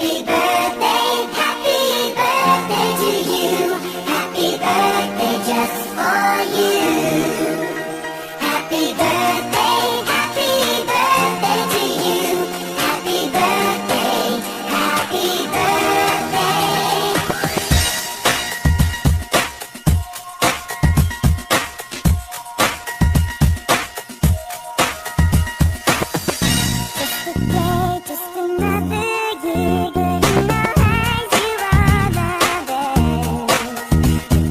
Happy birthday, happy birthday to you. Happy birthday just for you. Happy birthday, happy birthday to you. Happy birthday, happy birthday. Just a day, just another year. Good in our eyes, you are the best.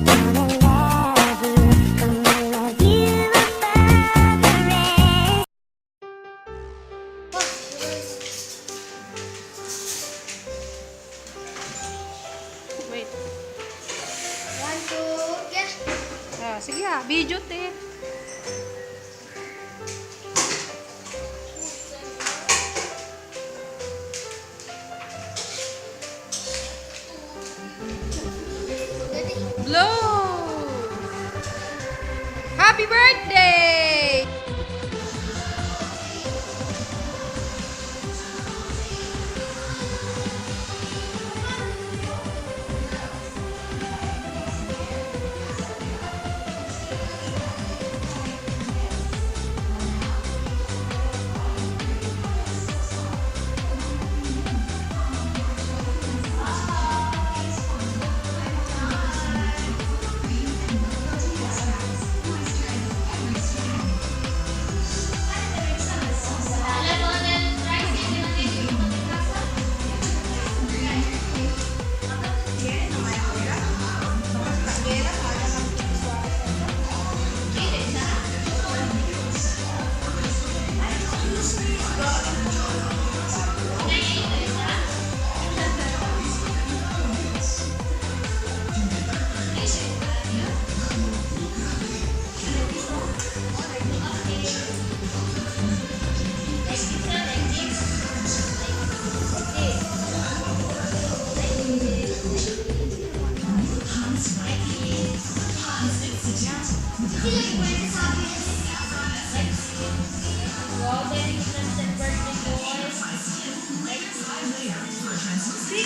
Gonna love you, gonna love you above the rest. Wait. 1, 2, yeah. Ah, sige ah, video te. Blow! Happy birthday!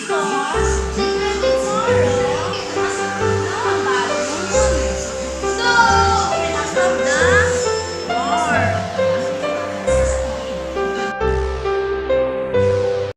Wow,